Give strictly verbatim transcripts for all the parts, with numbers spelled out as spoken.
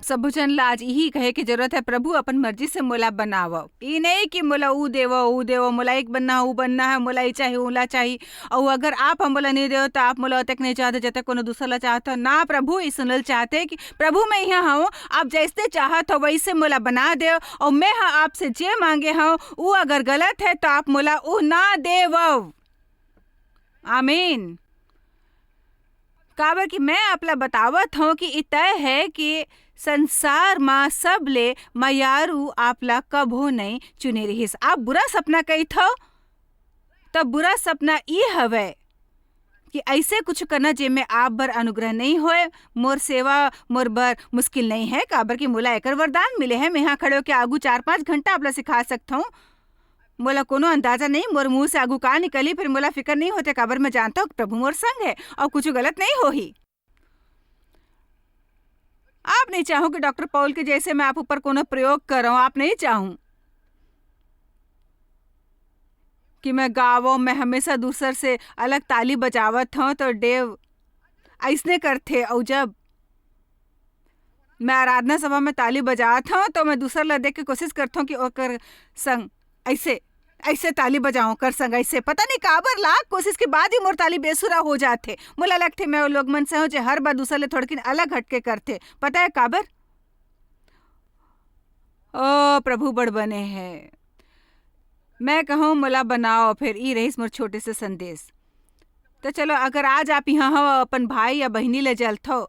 सबो झन ला आज इही कहे के जरूरत है, "प्रभु, अपन मर्जी से मोला बनावव।" ई नहीं कि मोला ऊ देवव, ऊ देवव, मोला एक बनना है, ऊ बनना है, मोला ई चाही, ऊला चाही। अउ अगर आप ह मोला नहीं देव, तो आप मोला ओतेक नहीं चाहते, जतेक कोनो दूसर ला चाहत हो। ना, प्रभु ई सुनल चाहते कि, "प्रभु, मैं यहाँ हूँ, आप जैसे चाहत हो, वैसे मोला बना देव, अउ मैं ह आपसे जे मांगे हूँ, ऊ अगर गलत है, तो आप मोला ऊ ना देवव।" आमीन। काबर कि मैं आप ला बतावत हूँ कि ई तय है कि संसार मा सबले मयारू आप ला कभो नहीं चुने रिहिस। आप बुरा सपना कहिथव, त बुरा सपना ई हवय कि ऐसे कुछ करना जेमे आप बर अनुग्रह नहीं होय। मोर सेवा मोर बर मुश्किल नहीं है, काबर कि मोला एकर वरदान मिले है। मैं यहाँ खड़े होके आगू चार पाँच घंटा आप ला सिखा सकत हूँ। मोला कोनो अंदाजा नहीं, मोर मुंह से आगू का निकली, फिर मोला फिकर नहीं होते, काबर मैं जानता हूँ कि प्रभु मोर संग है और कुछ गलत नहीं होही। आप नहीं चाहो कि डॉक्टर पॉल के जैसे मैं आप ऊपर कोनो प्रयोग करूं, आप नहीं चाहूं कि मैं गावो, मैं हमेशा दूसर से अलग ताली बजावत हूँ, तो डेव ऐसने करथे। और जब मैं आराधना सभा में ताली बजात हूँ, तो मैं दूसर ला देख के कोशिश करता हूँ कि ओकर संग ऐसे, ऐसे ताली बजाऊं, कर संग ऐसे। पता नहीं काबर लाख कोशिश के बाद ही मोर ताली बेसुरा हो जाथे। मोला लगथे मैं वो लोग मन से हूँ जे हर बार दूसर ले थोड़किन अलग हटके करथे। पता है काबर? ओ प्रभु बड़ बने है। मैं कहूँ मोला बनाओ, फिर ई रहिस मोर छोटे से संदेश। तो चलो, अगर आज आप यहाँ हो, अपन भाई या बहिनी ले जलथो,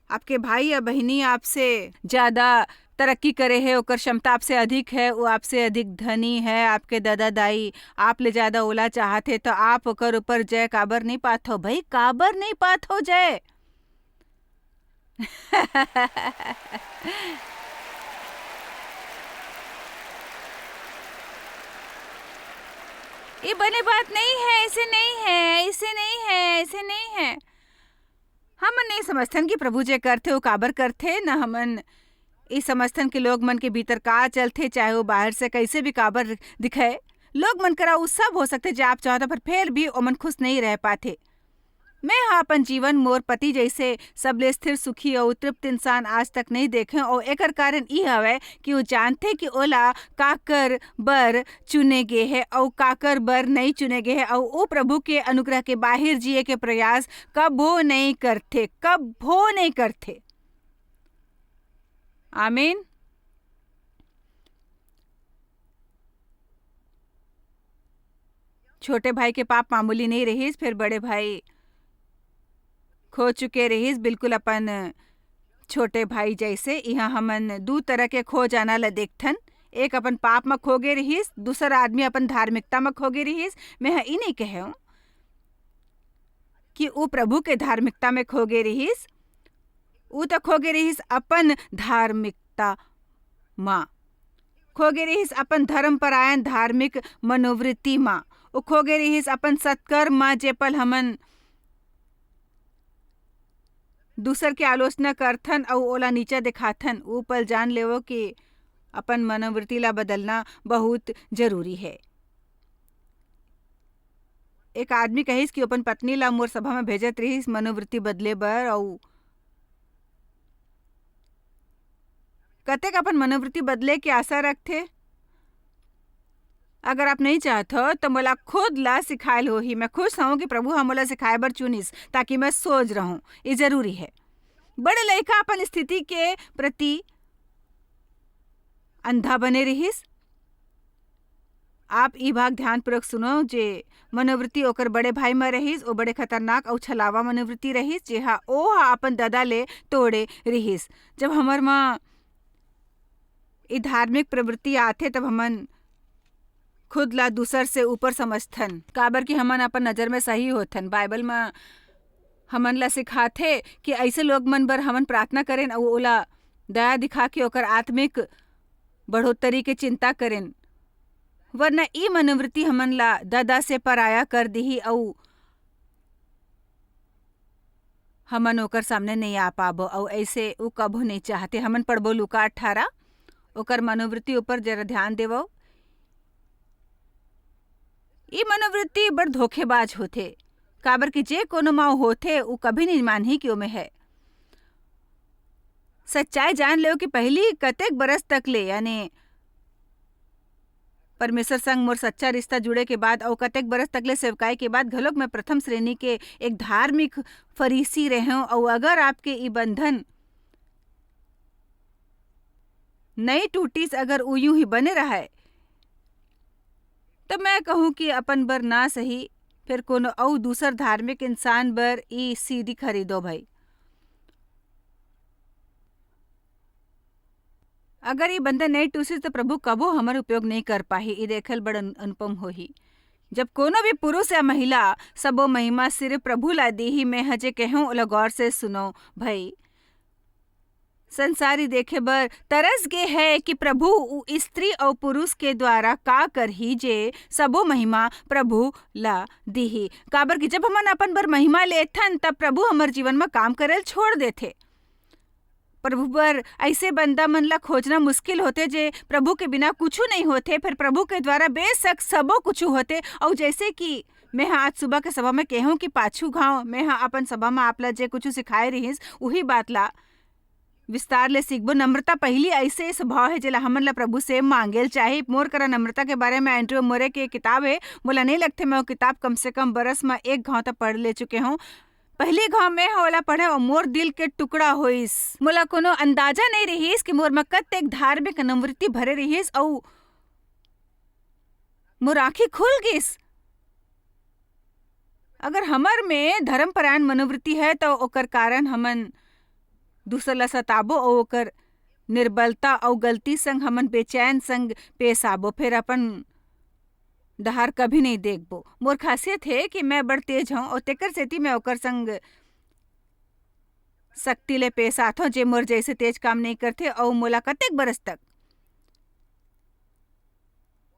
आपके भाई या बहिनी आपसे ज्यादा तरक्की करे है, ओकर क्षमता आपसे अधिक है, वो आपसे अधिक धनी है, आपके दादा दाई आप ले ज्यादा ओला चाहत है, तो आप ओकर ऊपर जय काबर नहीं पाथो भाई, काबर नहीं पाथो जय? ये बने बात नहीं है, ऐसे नहीं है, ऐसे नहीं है, ऐसे नहीं है। हमन नहीं समझथन कि प्रभु जे करथे, वो काबर करथे, न हमन ये समझथन कि लोग मन के भीतर का चलथे, चाहे वो बाहर से कैसे भी काबर दिखे। लोग मन करा वो सब हो सकथे, जे आप चाहत हो, पर फिर भी ओमन खुश नहीं रह पाथे। मैं हा अपन जीवन मोर पति जैसे सबले स्थिर, सुखी अउ तृप्त इंसान आज तक नहीं देखे, अउ एकर कारण ई हवय कि वो जानथे कि ओला काकर बर चुने गे हे अउ काकर बर नहीं चुने गे हे, अउ वो प्रभु के अनुग्रह के बाहिर जिए के प्रयास कभो नहीं करथे, कभो नहीं करथे। आमीन। छोटे भाई के पाप मामूली नहीं रहिस, फिर बड़े भाई खो चुके रहिस, बिल्कुल अपन छोटे भाई जैसे। इहाँ हमन दू तरह के खो जाना ल देखथन, एक अपन पाप म खो गे रहिस, दूसर आदमी अपन धार्मिकता म खो गे रहिस। मैं ह ई नहीं कहे हूँ कि वो प्रभु के धार्मिकता में खो गे रहिस, वो तो खो गे रहिस अपन धार्मिकता म, खो गे रहिस अपन धर्म परायण धार्मिक मनोवृत्ति म, वो खो गे रहिस अपन सत्कर्म म, जे पल हमन दूसर के आलोचना करथन अउ ओला नीचा दिखाथन, वो पल जान लेवो कि अपन मनोवृत्ति ला बदलना बहुत जरूरी है। एक आदमी कहिस कि अपन पत्नी ला मोर सभा में भेजत रहिस मनोवृत्ति बदले बर, अउ कतेक अपन मनोवृत्ति बदले के आशा रखथे। अगर आप नहीं चाहत हो, तो मोला खुद ला सिखायल होही। मैं खुश हूँ कि प्रभु ह मोला सिखाए बर चुनिस, ताकि मैं सोच रहूं। ये जरूरी है। बड़े लइका अपन स्थिति के प्रति अंधा बने रहिस। आप ई भाग ध्यानपूर्वक सुनो, जे मनोवृत्ति ओकर बड़े भाई म रहिस, ओ बड़े खतरनाक अउ छलावा मनोवृत्ति रहिस, जेहा ओ ह अपन ददा ले तोड़े रहिस। जब हमर म ई धार्मिक प्रवृत्ति आथे, तब हमन खुद ला दूसर से ऊपर समझथन, काबर कि हमन अपन नजर में सही होथन। बाइबल म हमन ला सिखाथे कि ऐसे लोग मन बर हमन प्रार्थना करेन अउ ओला दया दिखा के ओकर आत्मिक बढ़ोतरी के चिंता करेन, वरना ई मनोवृत्ति हमन ला ददा से पराया कर दिही अउ हमन ओकर सामने नहीं आ पाबो, अउ ऐसे उ कभू नहीं चाहते। हमन पढ़बो लूका अठारह, ओकर मनोवृत्ति ऊपर जरा ध्यान देवो। ई मनोवृत्ति बड़ धोखेबाज होथे, काबर कि जे कोनो म होथे, उ कभी नहीं मानही कि ओमे है। सच्चाई जान लेव कि पहिली कतेक बरस तक ले, यानी परमेश्वर संग मोर सच्चा रिश्ता जुड़े के बाद अउ कतेक बरस तक ले सेवकाई के बाद घलोक मैं प्रथम श्रेणी के एक धार्मिक फरीसी रहेंव। अउ अगर आपके ई बंधन नइ टूटिस, अगर उ यूं ही बने रहय, त मैं कहूं कि अपन बर ना सही, फेर कोनो अउ दूसर धार्मिक इंसान बर ई सीडी खरीदो भई। अगर ई बंधन नइ टूटिस, त प्रभु कभू हमर उपयोग नइ कर पाही। ई देखल बड़ अन-, अनुपम होही। जब कोनो भी पुरुष या महिला, सबो महिमा सिर्फ प्रभु ला दीही, मैं ह जे कहूं, ओला गौर से सुनो भई। संसारी देखे बर तरस गे है कि प्रभु उ स्त्री अउ पुरुष के द्वारा का करही, जे सबो महिमा प्रभु ला दीही। काबर कि जब हमन अपन बर महिमा लेथन, तब प्रभु हमर जीवन म काम करल छोड़ देथे। प्रभु बर ऐसे बंदा मन ला खोजना मुश्किल होथे, जे प्रभु के बिना कुछु नइ होथे, फेर प्रभु के द्वारा बेशक सबो कुछु होथे। अउ जैसे कि मैं ह आज सुबह के सभा में केहूं कि पाछू घांव मैं ह अपन सभा में आप ला जे कुछु सिखाए रिहिस, उही बात ला विस्तार ले सीखबो। नम्रता पहिली ऐसे स्वभाव हे, जेला हमन ला प्रभु से मांगेल चाही। मोर करा नम्रता के बारे में एंड्रयू मोरे के किताब हे। मोला नइ लगथे, मैं वो किताब कम से कम बरस म एक घांव त पढ़ ले चुके हूं। पहिली घांव मैं ह ओला पढ़े अउ मोर दिल के टुकड़ा होइस। मोला कोनो अंदाजा नइ रिहिस कि मोर म कतेक धार्मिक मनोवृत्ति भरे रिहिस अउ मोर आंखी खुल गिस। अगर हमर में धर्मपरायण मनोवृत्ति है, त ओकर कारण हमन दूसर ला सताबो अउ ओकर निर्बलता अउ गलती संग हमन बेचैन संग पेश आबो, फेर अपन डहार कभी नइ देखबो। मोर खासियत हे कि मैं बड़ तेज हूं अउ तेकर सेती मैं ओकर संग सख्ती ले पेश आथंव, जे मोर जइसे तेज काम नइ करथे अउ मोला कतेक बरस तक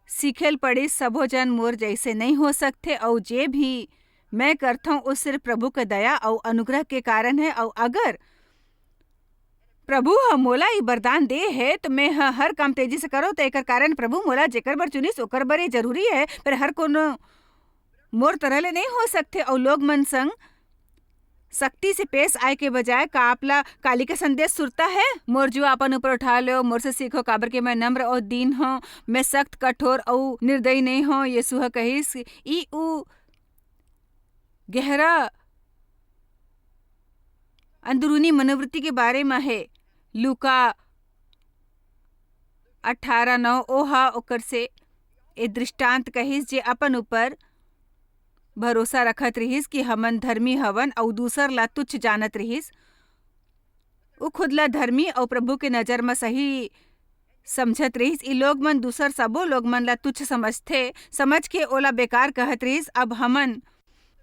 सीखेल पड़िस। सबो जन मोर जइसे नइ हो सकथे अउ जे भी मैं करथंव, वो सिर्फ प्रभु के दया अउ अनुग्रह के कारण हे। अउ अगर प्रभु ह मोला ई वरदान दे हे, त मैं ह हर काम तेजी से करंव, त एकर कारण प्रभु मोला जेकर बर चुनिस, ओकर बर ये जरूरी हे। फेर हर कोनो मोर तरह ले नइ हो सकथे। अउ लोग मन संग सख्ती से पेश आए के बजाय का आप ला काली के संदेश सुरता हे? मोर जुआ अपन ऊपर उठा लो, मोर से सीखो, काबर के मैं नम्र अउ दीन हूं, मैं सख्त, कठोर अउ निर्दयी नइ हूं, यीशु ह कहिस। ई उ गहरा अंदरूनी मनोवृत्ति के बारे म हे। लूका अठारह नौ, ओहा ओकर से ए दृष्टांत कहिस, जे अपन ऊपर भरोसा रखत रिहिस कि हमन धर्मी हवन अउ दूसर ला तुच्छ जानत रिहिस। उ खुद ला धर्मी अउ प्रभु के नजर म सही समझत रिहिस। ई लोग मन दूसर सबो लोग मन ला तुच्छ समझथे, समझ के ओला बेकार कहत रिहिस। अब हमन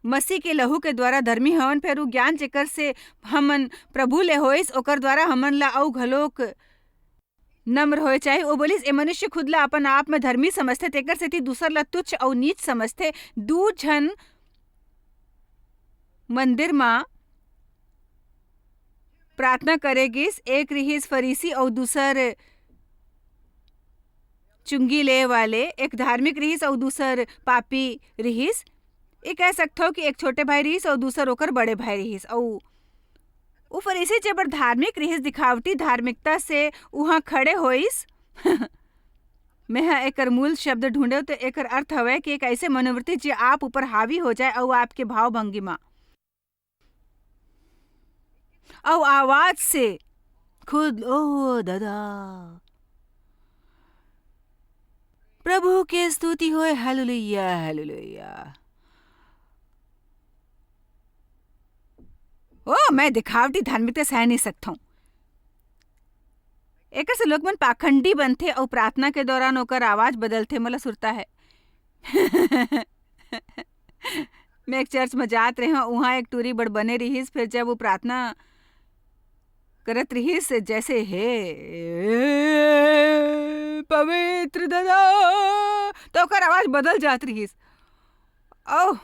मसीह के लहू के द्वारा धर्मी हवन, फेर उ ज्ञान जेकर से हमन प्रभु ले होइस, ओकर द्वारा हमन ला अउ घलोक नम्र होए चाही। ओ बोलिस, ए मनुष्य खुद ला अपन आप में धर्मी समझथे, तेकर सेती दूसर ला तुच्छ अउ नीच समझथे। दू झन मंदिर म प्रार्थना करे गिस, एक रिहिस फरीसी अउ दूसर चुंगी ले वाले, एक धार्मिक रिहिस अउ दूसर पापी रिहिस। ये कह सकथव कि एक छोटे भाई रिहिस अउ दूसर ओकर बड़े भाई रिहिस। अउ उ फरीसी जे बड़ धार्मिक रिहिस, दिखावटी धार्मिकता से उहाँ खड़े होइस। मेंह एकर मूल शब्द ढूंढेव, त एकर अर्थ हवय कि एक ऐसे मनोवृत्ति जे आप ऊपर हावी हो जाए अउ आपके भाव भंगिमा अउ आवाज से खुद, ओ दादा, प्रभु के स्तुति होय, हालेलुया, हालेलुया। ओ, मैं दिखावटी धार्मिकता सह नहीं सकता हूँ। एकर से लोग मन पाखंडी बनथे अउ प्रार्थना के दौरान ओकर आवाज बदलथे, मोला सुरता है। मैं एक चर्च में जात रहे हूँ, वहाँ एक टूरी बड़ बने रिहिस, फिर जब वो प्रार्थना करत रिहिस, जैसे, "हे पवित्र दादा", तो ओकर आवाज बदल जात रिहिस। ओह,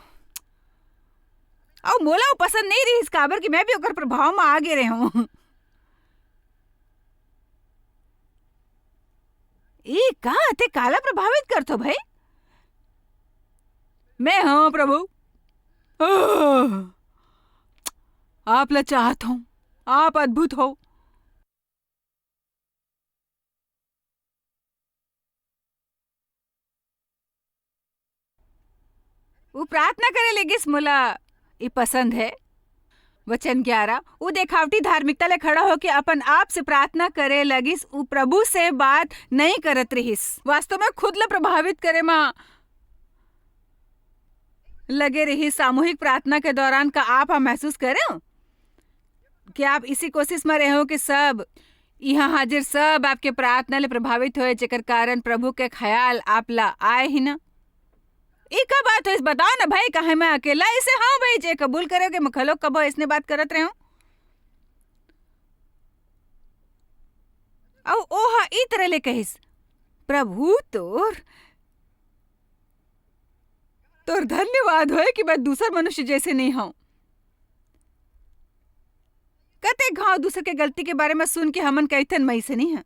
अउ मोला वो पसंद नहीं रिहिस, काबर कि मैं भी ओकर प्रभाव में आ गे रहे हूँ। ई का? ते काला प्रभावित करथो भाई? मैं हूँ प्रभु। आह! आप ला चाहत हूँ। आप अद्भुत हो। उ प्रार्थना करे लगिस, मोला ई पसंद हे। वचन ग्यारह, उ देखावटी धार्मिकता ले खड़ा होके अपन आप से प्रार्थना करे लगिस, उ प्रभु से बात नहीं करत रिहिस। वास्तव में खुद ल प्रभावित करे म लगे रिहिस। सामूहिक प्रार्थना के दौरान का आप ह महसूस करेव? कि आप इसी कोशिश म रहे हो कि सब यहाँ हाजिर सब आपके प्रार्थना ले प्रभावित होए, जेकर कारण प्रभु के ख्याल आप ला आए ही ना? ई का बात होइस, बताओ ना भाई, काहे मैं अकेला ऐसे? हाँ भाई, जे कबूल करे के मैं घलो कबो ऐसने बात करत रहे हूँ। अउ ओह ई तरह ले कहिस, "प्रभु तोर, तोर धन्यवाद होए कि मैं दूसर मनुष्य जैसे नहीं हूँ।" कते घाव दूसर के गलती के बारे में सुन के हमन कहिथन, "मैं ऐसे नहीं हूँ।"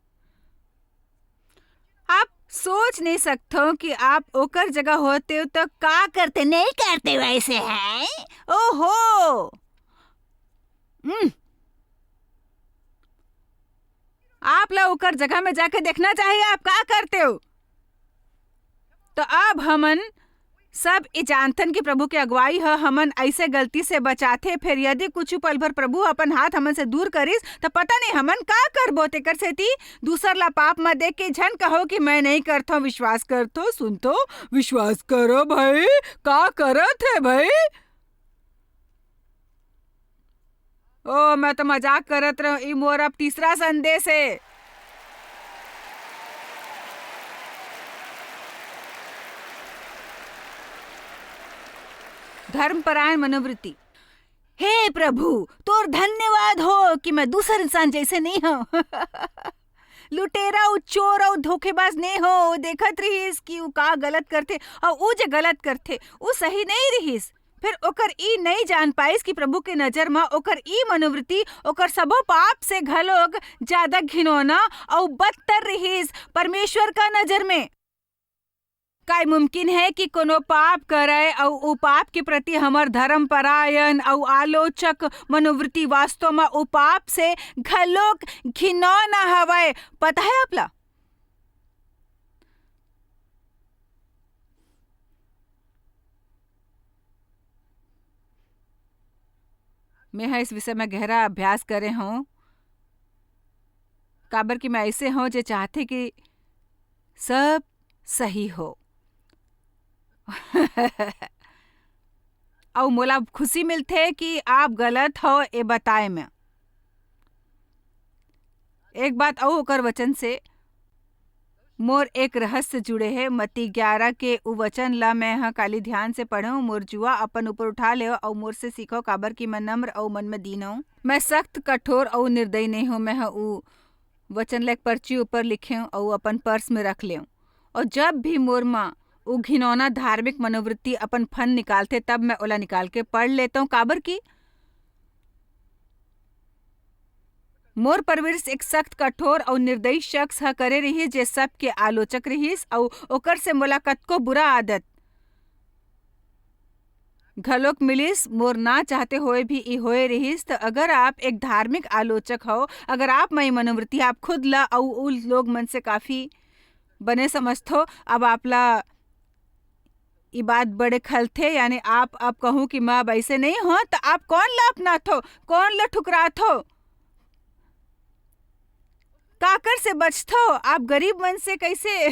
आप सोच नहीं सकते हो कि आप ओकर जगह होते हो तो का करते, नहीं करते वैसे हैं? ओहो! हम्म। आप ला ओकर जगह में जाके देखना चाहिए, आप का करते हो। तो अब हमन सब ई जानथन कि प्रभु के अगुवाई ह हमन ऐसे गलती से बचाथे। फिर यदि कुछ पल भर प्रभु अपन हाथ हमन से दूर करिस, त पता नहीं हमन का करबो। तेकर सेती दूसर ला पाप म देख के झन कहो कि मैं नहीं करथो, विश्वास करथो, सुनथो, विश्वास करो भाई, का करत हे भाई? ओ, मैं तो मजाक करत रहूं। ई मोर अब तीसरा संदेश हे। धर्मपरायण मनोवृत्ति। हे प्रभु, तोर धन्यवाद हो कि मैं दूसर इंसान जैसे नहीं हूँ। लुटेरा, उ चोर अउ धोखेबाज नहीं हो। उ देखत रहिस कि उ का गलत करथे, अउ उ जे गलत करथे, उ सही नहीं रहिस। फिर ओकर ई नहीं जान पाइस कि प्रभु के नजर म ओकर ई मनोवृत्ति ओकर सबो पाप से घलोक ज्यादा घिनौना अउ बदतर रहिस परमेश्वर का नजर में। का ई मुमकिन हे कि कोनो पाप करय अउ उ पाप के प्रति हमर धर्मपरायण अउ आलोचक मनोवृत्ति वास्तव म उ पाप से घलोक घिनौना हवय? पता हे आप ला? मैं ह इस विषय में गहरा अभ्यास करे हूँ, काबर कि मैं ऐसे हूँ जे चाहथे कि सब सही हो। अउ मोला खुशी मिलथे कि आप गलत हो ए बताए में। एक बात अउ ओकर वचन से मोर एक रहस्य जुड़े हे। मत्ती ग्यारह के उ वचन ला मैं ह काली ध्यान से पढ़ेंव। मोर जुआ अपन ऊपर उठा लेव अउ मोर से सीखव, काबर कि मैं नम्र अउ मन में दीन हूँ। मैं सख्त, कठोर अउ निर्दयी नहीं हूँ। मैं ह उ वचन ला एक पर्ची ऊपर लिखेंव अउ अपन पर्स में रख लेंव। अउ जब भी मोर म उ घिनौना धार्मिक मनोवृत्ति अपन फन निकालथे, तब मैं ओला निकाल के पढ़ लेतंव, काबर कि मोर परवरिश एक सख्त, कठोर अउ निर्दयी शख्स ह करे रिहिस, जे सबके आलोचक रिहिस, अउ ओकर से मोला कतको बुरा आदत घलोक मिलिस। मोर ना चाहते होए भी ई होए रिहिस। त अगर आप एक धार्मिक आलोचक हो, अगर आप म ई मनोवृत्ति, आप खुद ला अउ उ लोग मन से काफी बने समझथो, अब आप ला ई बात बड़े खलथे, यानी आप अब कहूँ कि मैं अब ऐसे नहीं हो, त आप कौन ला अपनाथो, कौन ला ठुकराथो, काकर से बचथो? आप गरीब मन से कैसे,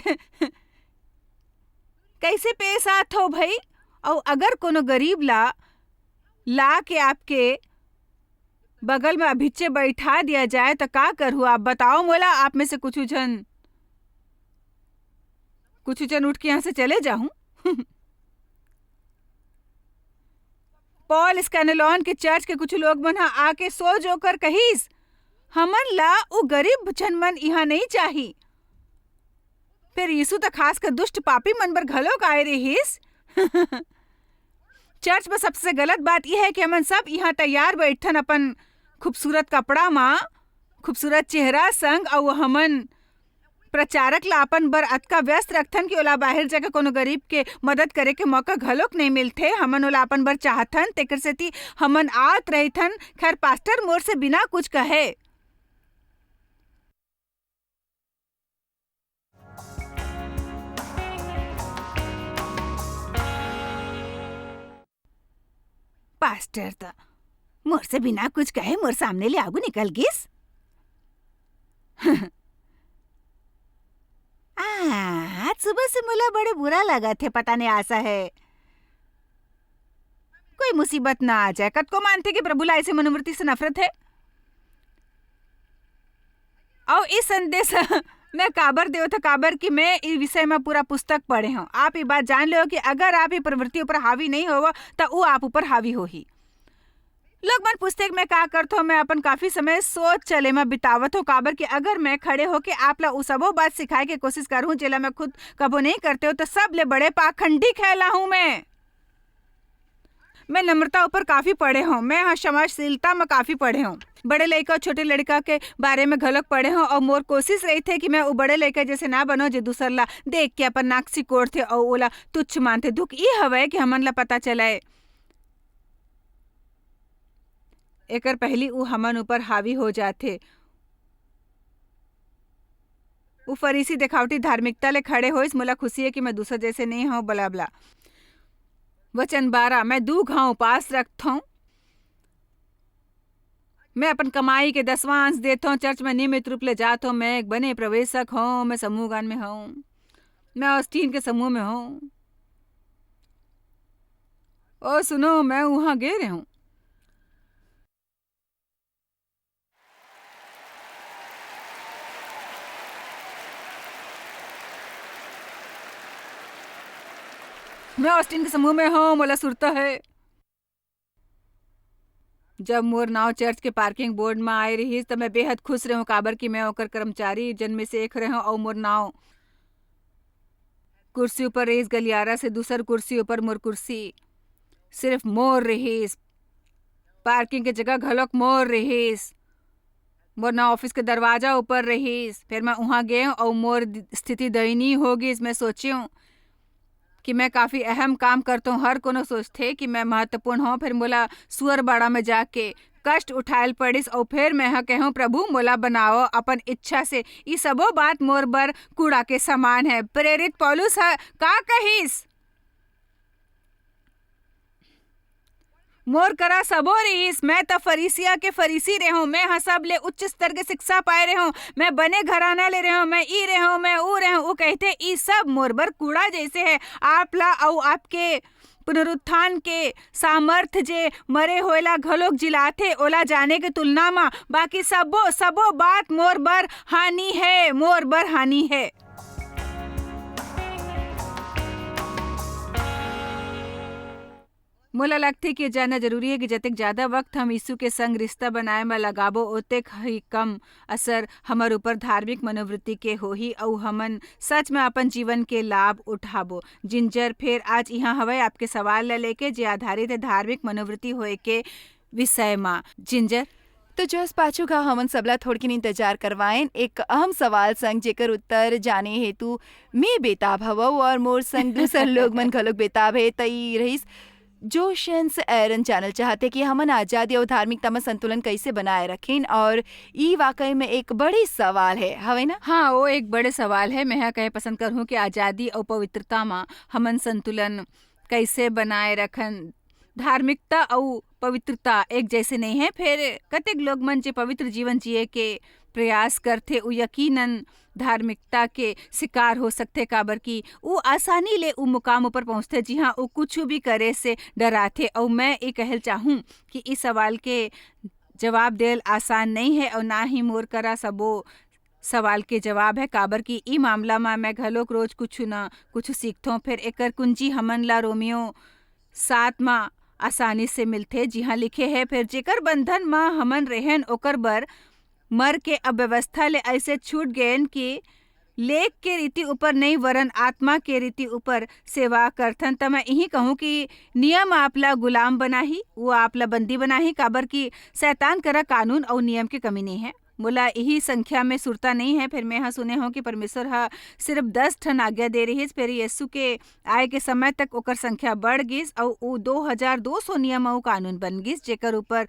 कैसे पेश आथो भाई? अउ अगर कोनो गरीब ला, ला के आपके बगल में अभिच्चे बैठा दिया जाए, त का करहु आप बताओ मोला? आप में से कुछ झन, कुछ झन उठ के यहाँ से चले जाहूं। पॉल स्कैनेलॉन के चर्च के कुछ लोग मन ह आके सोझ होकर कहिस, "हमन ला उ गरीब झन मन इहाँ नहीं चाही।" फिर यीशु त खासकर दुष्ट पापी मन बर घलोक आए रिहिस। चर्च में सबसे गलत बात यह है कि हमन सब इहाँ तैयार बैठथन अपन खूबसूरत कपड़ा मा, खूबसूरत चेहरा संग, अउ हमन प्रचारक ला अपन बर अतका व्यस्त रखथन कि ओला बाहिर जाके कोनो गरीब के मदद करे के मौका घलोक नहीं मिलथे। हमन ओला अपन बर चाहथन, तेकर सेती हमन आत रहिथन। खैर, पास्टर मोर से बिना कुछ कहे। मास्टर त मोर से बिना कुछ कहे मोर सामने ले आगू निकल गिस। आ, आज सुबह से मोला बड़े बुरा लगत हे, पता नहीं आशा हे कोई मुसीबत ना आ जाए। कतको मानथे कि प्रभु ला ऐसे मनोवृत्ति से नफरत हे। अउ ई संदेश मैं काबर देवत हंव, काबर कि मैं ई विषय म पूरा पुस्तक पढ़े हंव। आप ई बात जान लेव कि अगर आप ई प्रवृत्ति ऊपर हावी नहीं होव, त ऊ आप ऊपर हावी होही। लोग मन पूछथे कि मैं का करत हंव, मैं अपन काफी समय सोच चले म बितावत हंव, काबर कि अगर मैं खड़े होके आप ला ऊ सबो बात सिखाए के कोशिश करहूं, जेला मैं खुद कभो नहीं करते हंव, त सबले बड़े पाखंडी कहलाहूं मैं। मैं नम्रता ऊपर काफी पढ़े हंव, मैं ह क्षमाशीलता म काफी पढ़े हंव। बड़े लइका अउ छोटे लड़का के बारे में घलोक पढ़े हंव, अउ मोर कोशिश रहिथे कि मैं ऊ बड़े लइका जैसे ना बनंव, जे दूसर ला देख के अपन नाक सिकोड़थे अउ ओला तुच्छ मानथे। दुख ई हवय कि हमन ला पता चलय, एकर पहिली ऊ हमन ऊपर हावी हो जाथे। ऊ फरीसी देखावटी धार्मिकता ले खड़े होइस, "मोला खुशी हे कि मैं दूसर जैसे नइ हंव," blah blah। वचन बारह, मैं दू घांव उपास रखथंव। मैं अपन कमाई के दसवां अंश देथंव, चर्च में नियमित रूप ले जाथंव, मैं एक बने प्रवेशक हंव, मैं समूह गान में हंव, मैं ऑस्टिन के समूह में हंव। ओ सुनो, मैं उहां गे रेहेंव। मैं ऑस्टिन के समूह में हंव, मोला सुरता हे। जब मोर नांव चर्च के पार्किंग बोर्ड म आए रिहिस, त मैं बेहद खुश रेहेंव, काबर कि मैं ओकर कर्मचारी जन में से एक रेहेंव, अउ मोर नांव कुर्सी ऊपर रिहिस, गलियारा से दूसर कुर्सी ऊपर मोर कुर्सी। सिर्फ मोर रिहिस, पार्किंग के जगह घलोक मोर रिहिस। मोर नांव ऑफिस के दरवाजा ऊपर रिहिस। फेर मैं उहां गेंव अउ मोर दि-, स्थिति दयनीय हो गिस। मैं सोचेंव कि मैं काफी अहम काम करथंव। हर कोनो सोचथे कि मैं महत्वपूर्ण हंव। फेर मोला सुअर बाड़ा में जाके कष्ट उठायल पड़िस अउ फेर मैं ह केहेंव, "प्रभु, मोला बनाओ अपन इच्छा से।" ई सबो बात मोर बर कूड़ा के समान हे। प्रेरित पौलुस ह का कहिस? मोर करा सबो रिहिस, मैं त फरीसिया के फरीसी रेहेंव, मैं ह सबले उच्च स्तर के शिक्षा पाए रेहेंव, मैं बने घराना ले रेहेंव, मैं ई रेहेंव, मैं ऊ रेहेंव। ऊ कहिथे, "ई सब मोर बर कूड़ा जैसे हे।" आप ला अउ आपके पुनरुत्थान के सामर्थ जे मरे होए ला घलोक जिलाथे, ओला जाने के तुलना म बाकी सबो, सबो बात मोर बर हानि हे, मोर बर हानि हे। मोला लगथे कि ये जानना जरूरी हे कि जतेक ज्यादा वक्त हम यीशु के संग रिश्ता बनाए म लगाबो, ओतेक ही कम असर हमर ऊपर धार्मिक मनोवृत्ति के होही अउ हमन सच म अपन जीवन के लाभ उठाबो। जिंजर फेर आज इहां हवय आपके सवाल ल लेके, जे आधारित हे धार्मिक मनोवृत्ति होए के विषय म। जिंजर। तो जोस पाछू घा हमन सबला थोड़किन इंतजार करवाएन एक अहम सवाल संग, जेकर उत्तर जाने हेतु मैं बेताब हवव और मोर संग दूसर लोग मन घलोक बेताब हे। त ई रहिस, जोशंस एरन जानल चाहथे कि हमन आजादी अउ धार्मिकता म संतुलन कइसे बनाए रखेन, और ई वाकई में एक बड़ी सवाल हे, हवे ना? हाँ, वो एक बड़े सवाल हे। मैं ह कहे पसंद करहूँ कि आजादी अउ पवित्रता म हमन संतुलन कइसे बनाए रखन? धार्मिकता अउ पवित्रता एक जैसे नहीं हे। फेर कतेक लोग मन जे पवित्र जीवन जिए के प्रयास करथे, उ यकीनन धार्मिकता के शिकार हो सकथे, काबर कि उ आसानी ले उ मुकाम ऊपर पहुंचथे, जिहां उ कुछु भी करे से डराथे। अउ मैं ये कहल चाहूं कि इस सवाल के जवाब देल आसान नहीं हे, अउ ना ही मोर करा सबो सवाल के जवाब हे, काबर कि ई मामला म मैं घलोक रोज कुछु न कुछु सीखथों। फेर एकर कुंजी हमन ला रोमियो सात म आसानी से मिलथे, जिहां लिखे हे, "फेर जेकर बंधन म हमन रहेन, ओकर बर मर के अव्यवस्था ले अइसे छूट गेन कि लेख के रीति ऊपर नई, वरन आत्मा के रीति ऊपर सेवा करथन।" त मैं इही कहूं कि नियम आपला गुलाम बनाही, वो आपला बंदी बनाही, काबर कि शैतान करा कानून अउ नियम के कमी नई हे। मोला इही संख्या में सुरता नई हे, फेर मैं ह सुने हों कि परमेश्वर ह सिर्फ दस ठन आज्ञा दे रिहिस, फेर यीशु के आए के समय तक ओकर संख्या बढ़ गिस अउ उ दो हजार दो सौ नियम अउ कानून बन गिस, जेकर ऊपर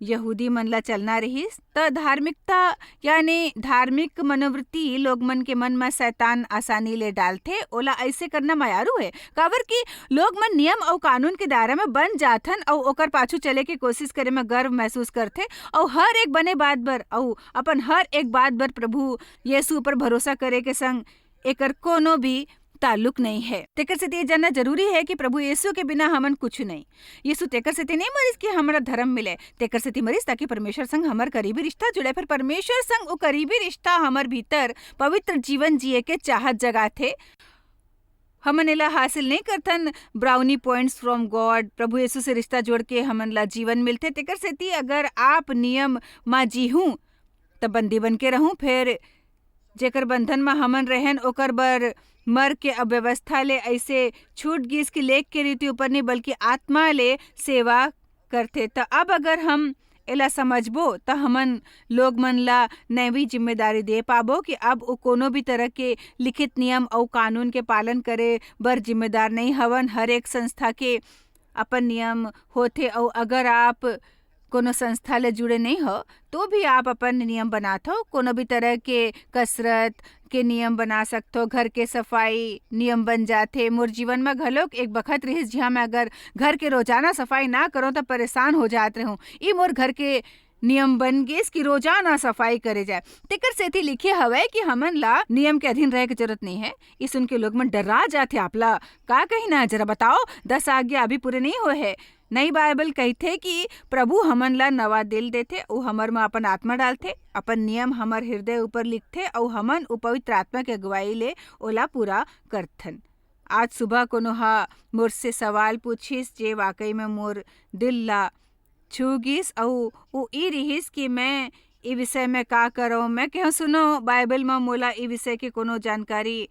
यहूदी मन ला चलना रहिस, त धार्मिकता यानी धार्मिक मनोवृत्ति लोग मन के मन म शैतान आसानी ले डालथे, ओला अइसे करना मयारू हे। काबर कि लोग मन नियम अउ कानून के दायरा म बंध जाथन अउ ओकर पाछू चले के कोशिश करे म गर्व महसूस करथे अउ हर एक बने बात बर अउ अपन हर एक बात बर प्रभु यीशु ऊपर भरोसा करे के संग एकर कोनो भी ताल्लुक नहीं है। तेकर सेती ये जानना जरूरी है कि प्रभु यीशु के बिना हमन कुछ नहीं। यीशु तेकर सेती नहीं मरिस कि हमरा धर्म मिले, तेकर सेती मरिस ताकि परमेश्वर संग हमर करीबी रिश्ता जुड़े। फिर परमेश्वर संग वो करीबी रिश्ता हमर भीतर पवित्र जीवन जिए के चाहत जगाथे। हमन एला हासिल नहीं करथन brownie points from God। प्रभु यीशु से रिश्ता जोड़ के हमन ला जीवन मिलथे। तेकर सेती अगर आप नियम मा जीहू, त बंदी बन के रहूं। फिर जेकर बंधन म हमन रहन, ओकर बर मर के अव्यवस्था ले अइसे छूट गिस कि लेख के रीति ऊपर नहीं, बल्कि आत्मा ले सेवा करथे। त अब अगर हम एला समझबो, त हमन लोग मन ला नैवी जिम्मेदारी दे पाबो कि अब वो कोनो भी तरह के लिखित नियम अउ कानून के पालन करे बर जिम्मेदार नहीं हवन। हर एक संस्था के अपन नियम होथे, अउ अगर आप कोनो संस्था ले जुड़े नहीं हो, तो भी आप अपन नियम बनात हो। कोनो भी तरह के कसरत के नियम बना सकथो, घर के सफाई नियम बन जाथे। मोर जीवन म घलोक एक बखत रिहिस, जिहां मैं अगर घर के रोजाना सफाई ना करूं, त परेशान हो जात रहूं। ई मोर घर के नियम बन गेस कि रोजाना सफाई करे जाए। तेकर सेती लिखे हवय कि हमन ला नियम के अधीन रहे के जरूरत नहीं है। ई सुन के लोग मन डर्रा जाथे। आपला का कहना है, जरा बताओ, दस आज्ञा अभी पूरे नहीं होए है। नई बाइबल कहिथे कि प्रभु हमन ला नवा दिल देथे, वो हमर म अपन आत्मा डालथे, अपन नियम हमर हृदय ऊपर लिखथे, अउ हमन वो पवित्र आत्मा के अगुवाई ले ओला पूरा करथन। आज सुबह कोनो हा मोर से सवाल पूछिस, जे वाकई में मोर दिल ला छू गिस, अउ वो ई रिहिस कि मैं ई विषय में का करव। मैं कहूँ, सुनो, बाइबल म मोला ई विषय के कोनो जानकारी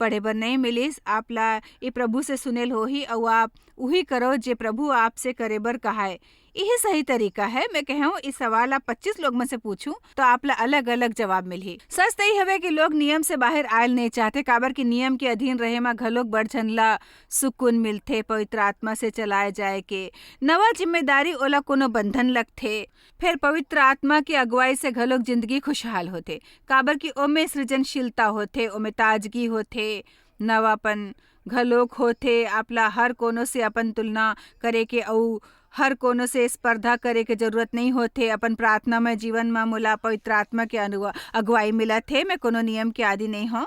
पढ़े बर नहीं मिलिस। आप ला ई प्रभु से सुनेल होही, अउ आप उही करो जे प्रभु आपसे करे बर कहाय। इही सही तरीका है। मैं कहूँ, इस सवाल आप पच्चीस लोग में से पूछूं, तो आप ला अलग-अलग जवाब मिलही। सच तो ई हवे कि लोग नियम से बाहर आयल नहीं चाहते, काबर कि नियम के अधीन रहे म घलोक बड़ झन ला सुकून मिलथे, पवित्र आत्मा से चलाए जाए के नवा जिम्मेदारी, ओला कोनो बंधन लगथे। फिर पवित्र आत्मा के अगुवाई से घलोक जिंदगी खुशहाल होथे, काबर कि ओमे सृजनशीलता होथे, ओमे ताजगी होथे, नवापन घलोक होथे। आपला हर कोनो से अपन तुलना करे के अउ हर कोनो से स्पर्धा करे के जरूरत नहीं होथे। अपन प्रार्थना में जीवन म मोला पवित्र आत्मा के अनुवा-, अगुवाई मिलत हे। मैं कोनो नियम के आदी नहीं हौं।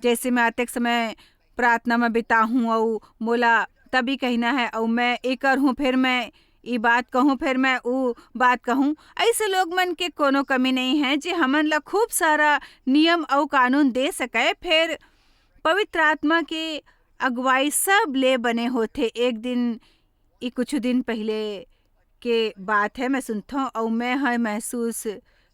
जैसे मैं अतेक समय प्रार्थना में बिताहूँ अउ मोला तभी कहना है, अउ मैं एकर हूँ, फिर मैं ई बात कहूँ, फिर मैं ऊ बात कहूँ। ऐसे लोग मन के कोनो कमी नहीं है, जे हमन ला खूब सारा नियम अउ कानून दे सके, फिर पवित्र आत्मा के अगुवाई सब ले बने होथे। एक दिन, ई कुछ दिन पहले के बात है, मैं सुनथौं अउ मैं ह महसूस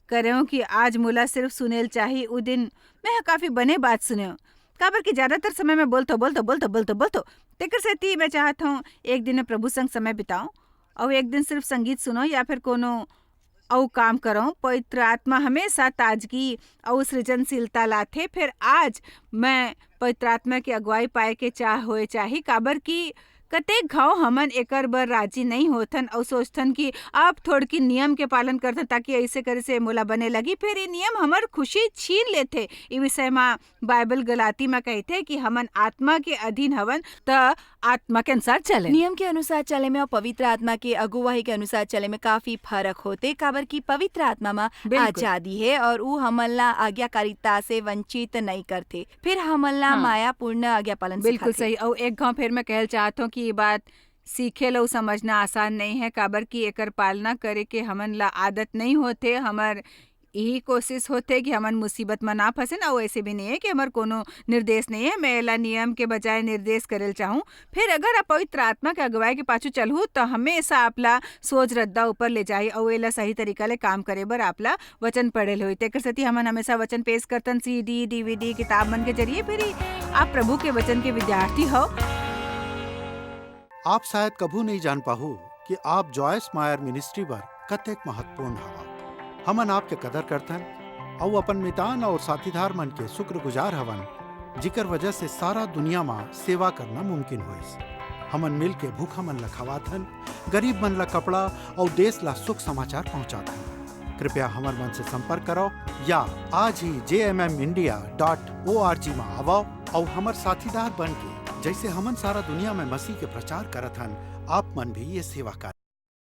करेंव कि आज मोला सिर्फ सुनेल चाही। उ दिन मैं ह काफी बने बात सुनेंव, काबर कि ज्यादातर समय मैं बोलथौं, बोलथौं, बोलथौं, बोलथौं, बोलथौं। तेकर सेती मैं चाहत हौं, एक दिन मैं प्रभु संग समय बिताओं अउ एक दिन सिर्फ संगीत सुनो या फिर कोनो अउ काम करो। पवित्र आत्मा हमेशा ताजगी अउ सृजनशीलता लाथे। फिर आज मैं पवित्र आत्मा के अगुवाई पाए के चाह होए चाही, काबर कि कतेक घाव हमन एकर बर राजी नहीं होथन अउ सोचथन कि आप थोड़की नियम के पालन करथन, ताकि ऐसे करे से मोला बने लगी। फिर ये नियम हमर खुशी छीन लेथे। ये विषय म बाइबल गलाती म कहिथे कि हमन आत्मा के अधीन हवन, त आत्मा के अनुसार चले। नियम के अनुसार चले में अउ पवित्र आत्मा के अगुवाई के अनुसार चले में काफी फरक होथे, काबर कि पवित्र आत्मा म बिल्कुल। आजादी हे अउ ऊ हमन ला आज्ञाकारिता से वंचित नई करथे, फिर हमन ला हाँ। मायापूर्ण आज्ञा पालन बिल्कुल सिखाथे। सही। अउ एक घाव फिर मैं कहल चाहत हौं कि ये बात सीखे ल अउ समझना आसान नहीं है, काबर कि एकर पालना करे के हमन ला आदत नहीं होथे। हमर यही कोशिश होथे कि हमन मुसीबत म ना फंसेन, अउ ऐसे भी नहीं है कि हमर कोनो निर्देश नहीं है। मैं एला नियम के बजाय निर्देश करेल चाहूँ। फिर अगर आप पवित्र आत्मा के अगुवाई के पाछू चलहू, त हमेशा आपला सोच रद्दा ऊपर ले जाही अउ एला सही तरीका ले काम करे बर आपला वचन पढ़ेल होई। तेकर सेती हमन हमेशा वचन पेश करथन, सीडी, डीवीडी, किताब मन के जरिए। फिर आप प्रभु के वचन के विद्यार्थी हो। आप शायद कभू नहीं जान पाहू कि आप जॉयस मायर मिनिस्ट्री बर कतेक महत्वपूर्ण हवा। हमन आपके कदर करथन अउ अपन मितान अउ साथीदार मन के शुक्रगुजार हवन, जिकर वजह से सारा दुनिया म सेवा करना मुमकिन होइस। हमन मिल के भूखा मन ला खवाथन, गरीब मन ला कपड़ा अउ देश ला सुख समाचार पहुंचाथन। कृपया हमर मन से संपर्क करो या आज ही जे M M India dot O R G मा आवो अउ हमर साथीदार बन के, जैसे हमन सारा दुनिया में मसीह के प्रचार करत हन, आप मन भी ये सेवा कर